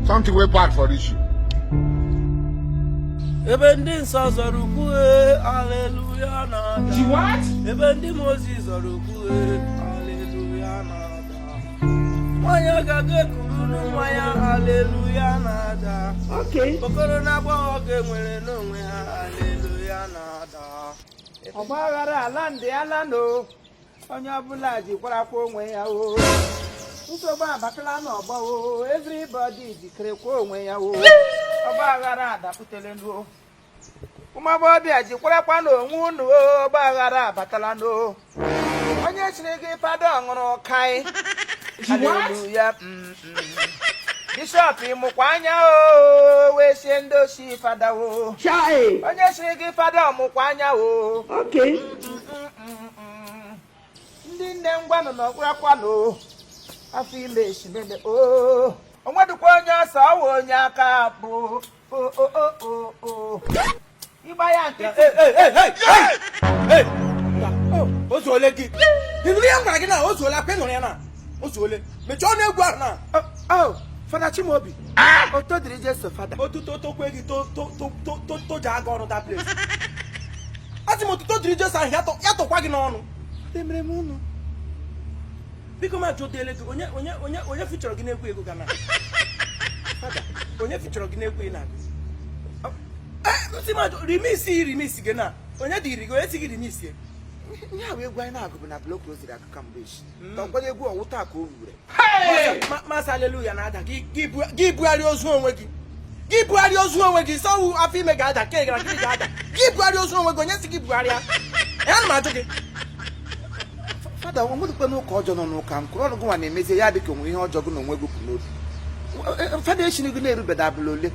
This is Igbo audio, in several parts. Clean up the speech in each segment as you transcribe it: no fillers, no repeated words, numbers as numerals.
Something wey bad for this you. Ebe ndị nsọ zọrọ ukwu, aleluya na-ada. Ebe ndị mozi zọrọ ukwu, aleluya na-ada. Nwanyị agaghị ekuru nwa ya, aleluya na-ada. Okoro na agbọghọ ga-enwere n'onwe ha, aleluya na-ada. Ọgbaghara ala ndị ala no, onye ọbụla jikwarakwa onwe ya o. Nsogbu abatala n'ọgbọ o, everybody jikerekwa onwe ya o. Ọgbaghara adapụtele nu. Ụmụ agbọghọbịa, jikwarakwa n'onwe unu o. Ọgbaghara abatala no. Onye chiri gị fada ọṅụrụ kai, haleluya. Bishọp, ịmụkwa anya o, wee sie ndị oshi fada o. Onye chiri gị fada ọmụkwa anya o. Ndị nne, ngwanụ n'ọkpụrakwanụ afọ ime eshimeme o. Onwedịkwa onye ọsọ ọwụ onye aka bụ o o o o o ịgba ya nkịtị. O zuole gị. Ị nụrụ ihe m gwara gị na o zuole akwa? Ị nụrụ ya na o zuole? Mechie ọnụ egwu ahụ na. Oh, Fada Chimaobi, oto dịrị Jesu, fada. Otuto tokwe gị to to to to to toja aga ọnụ that place. Asị m, otuto dịrị Jesu ahụ ya tọkwa gị n'ọnụ. Emere m unu? Biko, ma jụdele gị, onye onye onye onye fichọrọ gị n'egwu ego gana fada? Onye fichọrọ gị n'egwu ị na-agụ? Ee, nsị ma remix, remix gị na onye dịrị gị? Onye si gị remix ya? Ihe a bụ egwu anyị na-agụ bụ na block rosary akụkọ mgbe echi tọkwado egwu ọwụ taa ka o wure. Masị aleluya na-ada gị, gị bugharịa ozu onwe gị, gị bugharịa ozu onwe gị. Sọwụ afọ ime ga-ada ka ị gara gịnị ga-ada? Gị bugharịa ozu onwe gị. Onye si gị bugharịa ya? Ana m ajụ gị. Fada, onwedịkwa n'ụka ọjọọ nọ n'ụka m kwuru ọnụ gị nwa na-emezie ya dị ka onwere ihe ọjọọ gị na onwe gị kwụ n'obi. Fada, echiri gị na-erubeda abụla ole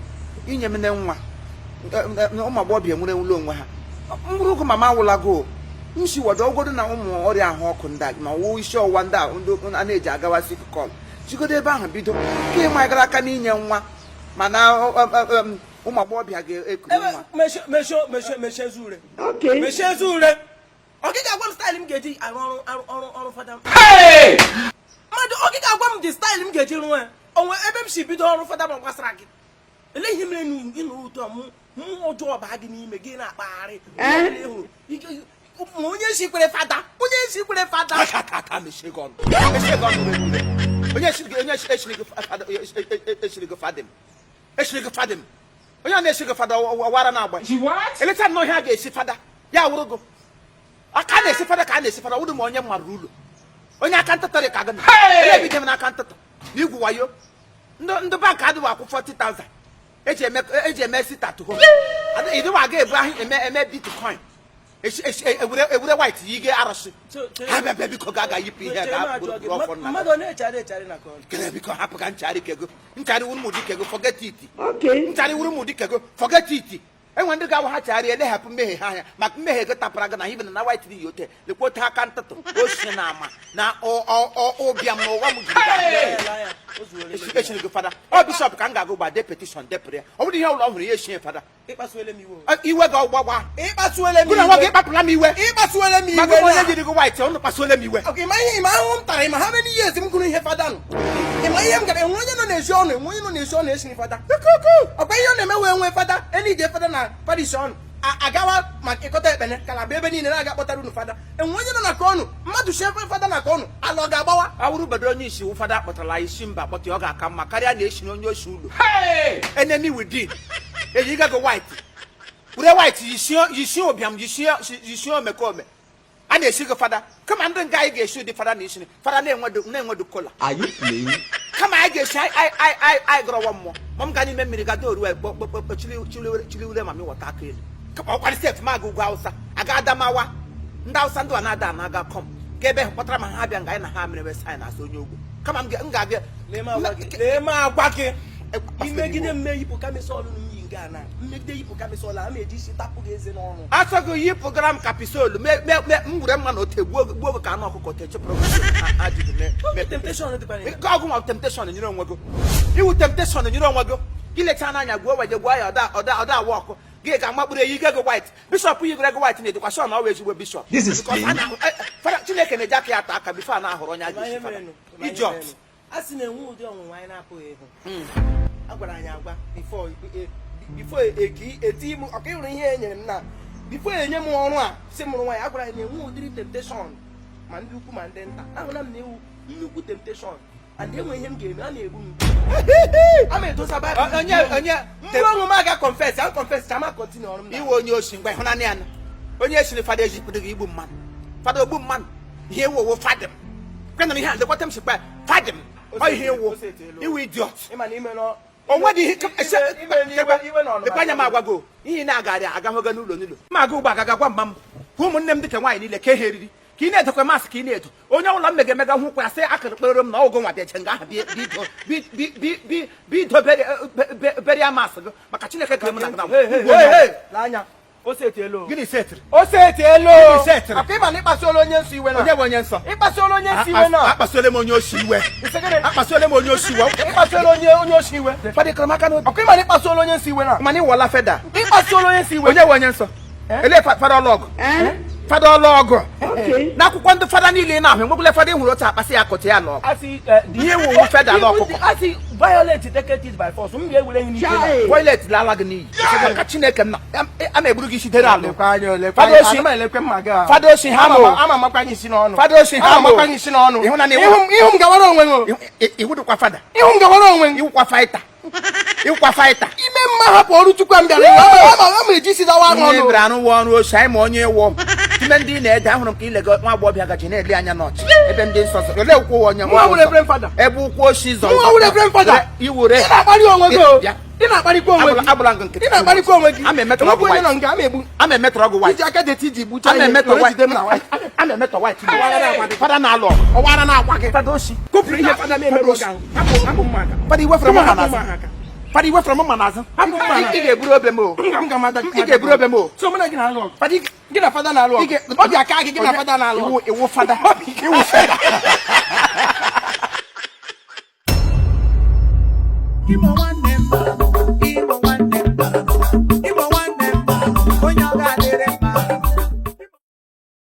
inye m nne nwa. Ụmụ agbọghọbịa nwere nwụlọ onwe ha mkpụrụ ụgụ mama awụlago nsi wado ọgọdụ na ụmụ ọrịa ahụ ọkụ ndị a ma wụ isi ọwụwa ndị a ndị a na-eji agawasị kọl jigodo ebe ahụ bido ka ịma gara aka n'inye nwa, mana ụmụ agbọghọbịa ga-ekuru nwa. Mechie, mechie, mechie, mechie eze ure, mechie eze ure. Ọ gị ga-agwa m style m ga-eji arụ ọrụ arụ ọrụ ọrụ fada mmadụ? Ọ gị ga-agwa m the style m ga-eji rụọ ya? Onwe ebe m si bido ọrụ fada ma gbasara gị? Elee ihe mere na ịnụrụ ụtọ mmụọ ọjọọ baa gị n'ime gị na-akpagharị ịhụrụ ma onye si kwere fada, onye si kwere fada? Aka mechie gị ọnụ, mechie gị ọnụ ure. Onye eshiri gị, onye eshiri gị fada, eshiri gị fada m, eshiri gị fada m. Onye a na-esi gị fada ọwara na-agba eleta nnọọ ihe a ga-esi fada ya wụrụ gị aka na-esi fada ka a na-esi fada wụrụ ma onye mmadụ ụlọ onye aka ntụtụ ka gị na ebido m n'aka ntụtụ na igwu wayo. Ndị bank adịghị akwụ 40,000 eji eme sit at home. Ịdịwa aga ebu ahụ eme bitcoin, ewure white yige arụsị ha. Bịa, bịa, biko, ga yipụ ihe ga bụrụ ọfọ nna. Mmadụ ọ na-echegharị echegharị na kọl. Kele, biko, hapụ ka nchagharị kego nchagharị wuru m ụdị kego, forget it. Nchagharị wuru m ụdị kego, forget it. Enwe ndị ga-awụ ha chagharị eleghapụ mmehie ha anya maka mmehie gị tapara gị na ibe na white dị ote lekwa ote aka ntụtụ osi na ama na ụbịam na ụwa m jiri echiri gị fada. Ọ bishọp ka m ga-agụ gba de petition depụrụ ya. Ọ bụrụ ihe ụlọ ọ hụrụ ya echie fada. Ịkpasuele m iwe. Iwe gị ọgbagba. Ịkpasuele m gụ na nwa gị iwe. ịkpapụla m iwe. Ịkpasuele m maka iwe onye na jiri gị white ọnụ kpasuole m iwe. Ok, ịma ihe, ịma ahụhụ m tara, ịma ha many years m gụrụ ihe fada nụ, ịma ihe m gara. Enwe onye nọ na-esi ọnụ, enwe onye nọ na-esi ọnụ esiri fada. Ọkwa ihe ọ na-eme wee nwee fada enije fada na parish ọnụ agawa maka ịkọta ekpene kalaba ebe niile na-aga kpọtara unu fada. Enwe onye nọ na ka ọnụ mmadụ sie fada na ka ọnụ ala ọ ga-agbawa. Awụrụ bedo onye isi wụ fada kpọtara isi mba kpọta ya, ọ ga-aka mma karịa na esi na onye osi ụlọ enemy within eyiga gị white were white yisie ụbịam, yisie omekome a na-esi gị fada. Kama ndị nga anyị ga-esi ụdị fada na isi fada na-enwedu kola. Are you playing? Kama anyị ga-esi anyị gọrọwa mmụọ ma m gaa n'ime mmiri ga doruo kpọkpọkpọ chili ure ma m wọta aka elu. Kama ọkwara sef m aga ugwu Awụsa, aga Adamawa, ndị Awụsa ndị a na-ada ana aga kọm ka ebe kpọtara ma ha bịa nga anyị na ha mere wee sign asị onye ugwu. Kama m ga-aga. Lee m agwa gị, lee m agwa gị, imegide mme yipụ camisole m yi nga na mmegide yipụ camisole a ma eji isi tapụ gị eze n'ọnụ. Asọ gị yipụgara m camisole m were mma na ote gbuo gị, gbuo gị ka anụ ọkụkọ te chụpụrụ gị ajụjụ Temptation dịkwa na ya. Nke ọgụ ma temptation nyere onwe gị iwu, temptation nyere onwe gị. Ilecha n'anya gbuo weje gbuo ya ọda ọda ọda awa ọkụ gị ga-amakpụrụ eyi gị white. Bishọp yigere gị white na-edikwa sure na ọ wụ ezigbo bishọp. This is Because plain. Father, Chineke na-eji aka ya ata aka before a na-ahụrụ onye a Ịma ihe ga-esi fada. merenụ? Ịma ihe Idiot. merenụ? A sị na enwe ụdị ọnwụnwa anyị na-apụghị ịhụ. A gwara anyị agwa before eki eti m ọka ịhụrụ ihe e nyere m na before enye m ọrụ a si mụrụ nwaanyị, a gwara anyị na enwe ụdịrị temptation, ma ndị ukwu ma ndị nta. Ahụla m na ewu nnukwu temptation and enwe ihe m ga-eme, a na-egbu m, a ma edosa Baịbụl. Onye onye Mgbe onwe m aga confess, a confess ka ma continue ọrụ m na. Iwe onye oshi, ngwa, ịhụnanya ya na onye esiri fada ejipụrụ gị igbu mmadụ. Fada ogbu mmadụ, ihe ewu owo fadim kwenụ ihe a lekwata m sikpa fadim ọ ihe ewu iwu idiot. Ịma na ime nọ Onwe dị ihe iwe na ọnụma. Lekwa anya, m agwago ihe ị na-agarị agahụga n'ụlọ n'ụlọ m aga ugbo agaga gwa mma m ka ụmụnne m dịka nwaanyị niile ka ehe eriri ka ị na-edokwa masị ka ị na-edo onye ọbụla m mega emega hụ kwa ya sị akịrị kpere m na ọgụ nwa bịa je nga ahụ bido beria masị gị maka Chineke kere m na gị. Hey, hey, hey, hey, n'anya o setielu. Gịnị setịrị? O setielu. Gịnị setịrị? Akwa ịma na ịkpasuola onye nsọ iwe na Onye bụ onye nsọ? Ịkpasuola onye nsọ iwe na. Akpasuola m onye oshi iwe. Isi gịnị? Akpasuola m onye oshi iwe. Ịkpasuola onye oshi iwe. Fada kọrọ m aka n'obi. Ọkwa ịma na ịkpasuola onye nsọ iwe na. Mana ịwọla feda. Ịkpasuola onye nsọ iwe. Onye bụ onye nsọ? Ele fada ọlọgụ, fada ọlọgụ n'akwụkwọ ndị fada niile ị na-ahụ, enwekwala fada ị hụrụ otu akpasị ya kọta ya lọgụ. Asị Ihe wụ feda ala ọkụkọ. Asị violate take it by force, m ga-ewere ihe n'ike na. Toilet lala gị n'iyi ka Chineke m na a ma egburu gị isi dere ala. Lekwa anya, lekwa Fada anya. oshi. Ana m elekwe mma gị a. Fada oshi ha Ama mụ. Ama amakwa gị isi n'ọnụ. Fada oshi ha Ama mụ. amakwa gị isi n'ọnụ. Ịhụ na Ihu m gawara onwe m o. Iwu dịkwa fada. Ihu m gawara onwe m. Iwukwa faịta, iwukwa faịta. Ime mma hapụ ọrụ Chukwu a m bịara ịrụ. Ama eji isi dawa Onye n'ọnụ. bịara arụwa ọrụ oshi anyị ma onye ịwụ time ndị na-ede. Ahụrụ m ka ilego nwa agbọghọbịa gaji na-ele anya n'ọchị ebe ndị nsọ zọrọ. Olee ụkwụ onye Mụ awụ Reverend Fada. Ebe ụkwụ oshi zọrọ. Mụ awụ Reverend Fada. Iwure. Ị na-akparị onwe gị o. Bịa. Ị na-akparịkwa onwe gị. Agbụla ngụ nkịtị. Ị na-akparịkwa onwe gị. Ama emetọrọ ọgụ Enwekwa onye white. nọ nga ama egbu. Ama emetọrọ ọgụ white. Iji aka deti iji gbucha Ama ihe emetọ were white. jide m na white. Ama emetọ white. Fada na-alụ ọgụ. Ọwara na-akwa gị. Fada oshi. Kụpụrụ ihe fada na-emerụ gị ahụ. Hapụ, hapụ mma aka. Fada, iwefere m mma Hapụ n'azụ. mma aka. Fada, iwefere m mma n'azụ. Hapụ mma aka. Ị ga-eburu obe m o. M ga-amada. Ị ga-eburu obe m o. So mụ na gị na-alụ ọgụ. Fada, Gị na fada na-alụ ọgụ. Ọ dị aka gị, gị na fada na-alụ ọgụ. Iwu fada, iwu fada. Ịma.